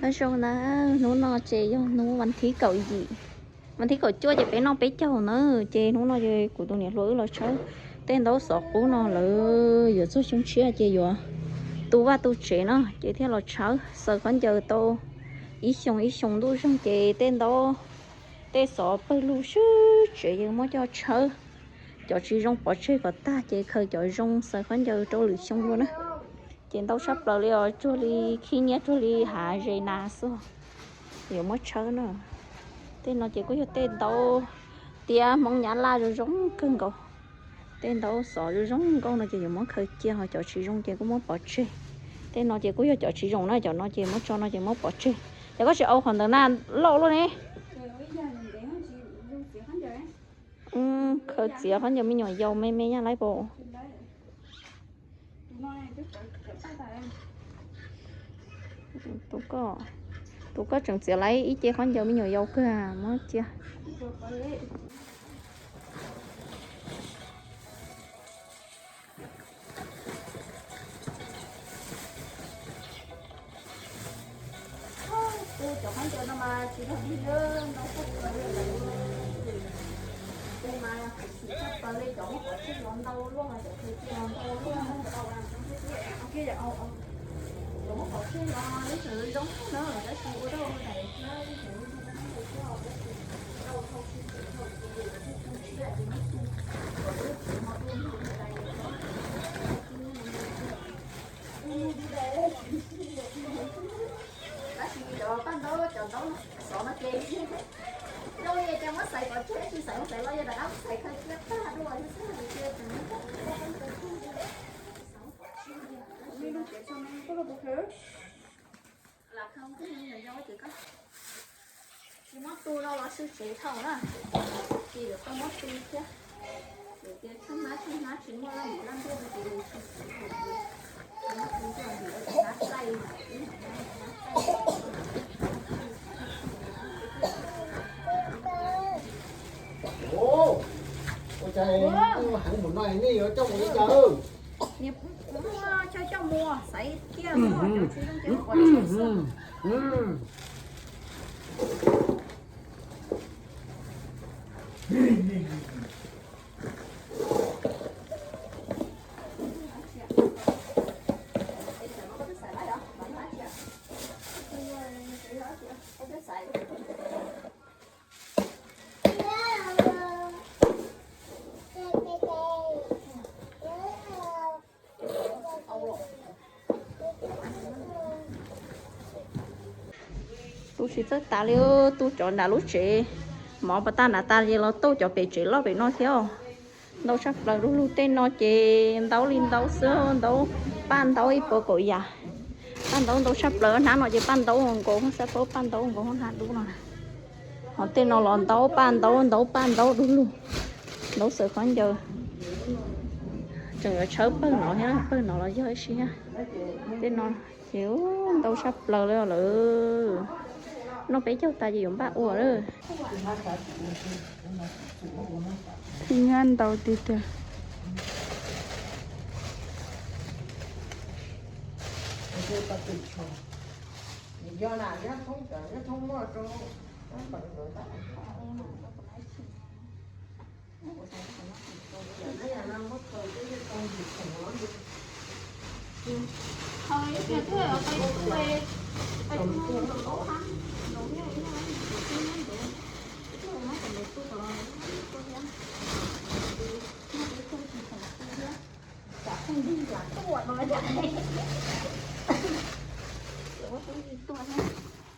Nyob zoo na, hnub no ces yog hnub vas thib kaum yim, vas thib kaum cuaj ces peb noj peb caug na. Ces hnub no ces kuv tus niam hluas wb los tshawb tej ntaub xov qub no, lawv yuav txog xyoo tshiab ces yuav tu vaj tu tsev no ces thiaj los tshawb xaws khaub ncaws tau ib xyoos ib xyoos ntuj zeeg ces tej ntaub tej xov pawg lug swb tsev ces muab coj tshawb. Cov tsis zoo pov tseg kom tag ces khaws cov zoo xaws khaub ncaws rau lwm xyoo dua na. Ces ntau tshaj plaws li os, tsuag li khib nyiab tsuag li hav zes nas xwb, yuav muab tshawb na. Tej no ces kuj yog tej ntaub tiab Hmoob Nyab Laj zoo zoo kawg nkaus. Tej ntaub xov zoo zoo nkauj no ces yuav muab khaws cia, ho cov tsis zoo ces kuj muab pov tseg. Tej no ces kuj yog cov tsis zoo na, cov no ces muab tso no ces muab pov tseg. Yog koj tsis au qhov ntawd na, loj luaj ne. Khaws txiav khaub ncaws me nyuam yaus me me nyaj laib pom. Tus koj tseem txiav laib ib ce khaub ncaws me nyuam yaus kawg, muab cia. Cov khaub ncaws no mas tsis yog dig, ntau tshaj plaws li lawm. Tus mas tsis tshaj plaws li, cov muab pov tseg los ntau luaj, cov khaws cia los ntau luaj. Cov muab pov tseg los ib txwm zoo na, tab sis ua rau daim ib txwm ntau tshaj plaws li. Tab sis cov paj ntaub, cov ntaub xov no ces zoo li cas muab xaiv pov tseg, tsis xaiv ua xaiv los yog rov qab muab xaiv khaws cia tag dua xwb xwb, ces tseem muab pov tseg. Tsis muab tu no los sw tsev dhau na, ces yuav tau muab tu thiab. Vim tias tsheej hnab tsheej hnab tsis muaj laj lim laj ntuj ces nws tsis txwv hauv ces muab tu coj lim hnab txaij. Ua cas heev mus no nej yuav coj mus li cas? Niam, muab chaw coj mus xaiv kiag xwb, cov tsis zoo ces muab pov tseg xwb. Tu tsis txawj tas li, tu cov nram lub tsev mov pas tag nram tas ces los tu cov pem tsev loj pem no thiab. Ntau tshaj plaws du lug, tej no ces ntaub li ntaub xwb, ntaub, paj ntaub ib puas kaum yam. Paj ntaub ntau tshaj plaws, hnab no ces paj ntaub nkaus, xab paub paj ntaub nkaus hnab dub no. Ho tej no los ntaub paj ntaub, ntaub paj ntaub du lug, ntaub xaws khaub ncaws. Tseem yuav tshawb pawg no thiab, pawg no los yog ib si thiab. Tej no ces ntau tshaj plaws li lawm. Noj peb caug tas ces yuav npaj ua lawm. Nyab ntau tiag tiag.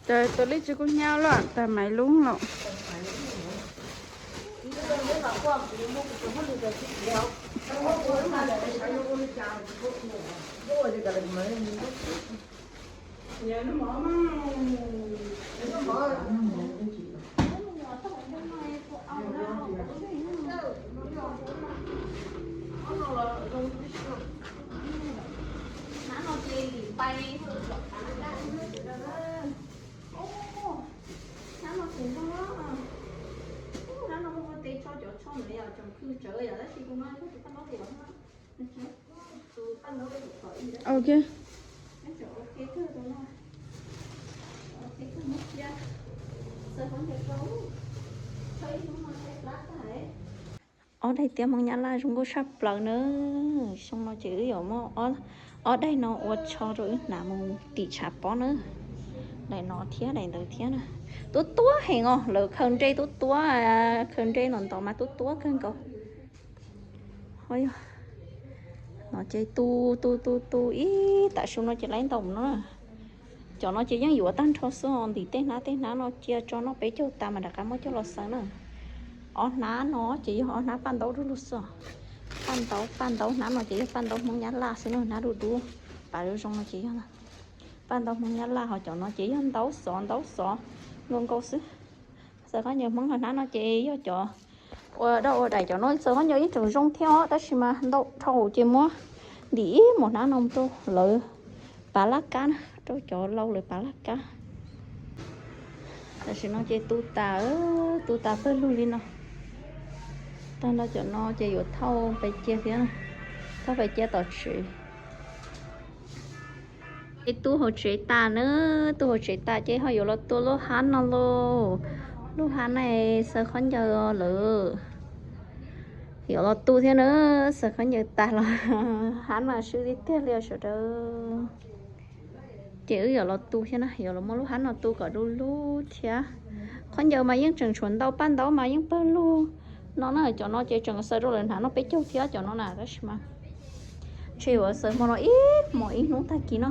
Tus lij tsis kuj hnyav lawm, tag maiv lub lawm. Hnab no ces lim pais. Hnab no kuv npog, hnab no kuv ua teb tso cov tsho ntawd yom, tseem khw tsawv yom, tab sis kuv no yog tus paj ntaub tias tus paj ntaub tus paj ntaub tus poj ib. Ok. Tseem ok kawg tus no. Daim tiab Hmoob Nyab Laj zoo nkauj tshaj plaws na. Xyoo no ces wb yuav muab ob daim no ua tsho rau wb hnav mus tim tshav pob na. Daim no thiab daim ntawd thiab na. Tuab tuab heev os, lawv khaws nres tuab tuab, khaws nres ntawm ntov mas tuab tuab kawg nkaus. Ho yog no ces tu tu tu tu ib tam su no ces laib ntaus no na. Cov no ces yeej yuav tag nrho xwb os, ntim tej hnab tej hnab no cia tso noj peb caug tas mas rov qab muab coj los xaws na. Ob hnab no ces yog ob hnab paj ntaub du lug xwb os. Paj ntaub, paj ntaub hnab no ces yog paj ntaub Hmoob Nyab Laj xwb na, hnab du dub pav zoo zoo no ces yog paj ntaub Hmoob Nyab Laj, ho cov no ces yog ntaub xov, ntaub xov nkaus nkaus xwb. Xaws khaub ncaws Hmoob los hnab no ces yog cov ua doj ua daim, cov no xaws khaub ncaws yeej tseem zoo thiab os, tab sis mas ntau dhau ces muab ntim ib mus hnab no rau lawv pav laj kab na, rau cov lau lawv pav laj kab. Tam sim no ces tu tas, tu tas pawg lug li no. Tag nrho cov no ces yuav thauj pais cia thiab, thauj pais cia tom tsev. Ces tu hauv tsev tas na, tu hauv tsev tas ces ho yuav los tu lub hab no lauj. Lub hab no xaws khaub ncaws lawm. Yuav los tu thiab na, xaws khaub ncaws tas los hab mas swb tiag tiag li os sawv daws. Ces wb yuav los tu thiab na, yuav los muab lub hab no tu kom du lug thiab. Khaub ncaws mas yeej tseem tshuav ntau, paj ntaub mas yeej pawg lug no na, cov no ces tseem xaws rau lawv hnav noj peb caug thiab cov no na, tab sis mas ntshe yuav xaws hmo no ib hmos ib hnub tag kis no.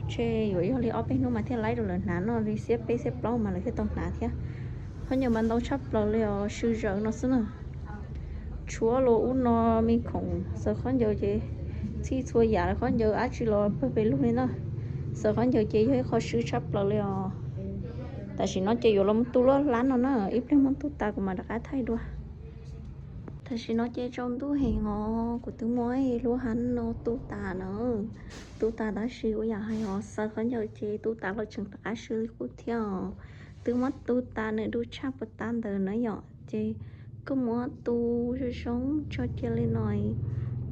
Ntshe yuav yog li ob peb hnub mas thiaj laib rau lawv hnav noj li xiab peb xiab plaub mas lawv thiaj tau hnav thiab. Khaub ncaws mas ntau tshaj plaws li os, swb zawv no xwb na. Tshuav los ub no me khoom xaws khaub ncaws ces txhij txhua yam, khaub ncaws dab tsi los pawg pes lug li na. Xaws khaub ncaws ces yog ib qho swb tshaj plaws li os. Tam sim no ces yuav los mus tu lub hlab no na, ib pliag muab tu tas kuv mam rov qab thaij dua. Tam sim no ces tsaus ntuj heev os, kuv twb muab lub hab no tu tas na. Tu tas tab sis ua yam hais os, xaws khaub ncaws ces tu tas los tseem rov qab swb li qub thiab os. Twb muab tu tas nws du tshaj puas tas ntawd na yom, ces kuj muab tu zoo zoo tso cia li no.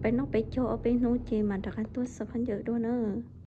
Peb noj peb caug ob peb hnub ces mam rov qab tuaj xaws khaub ncaws dua na.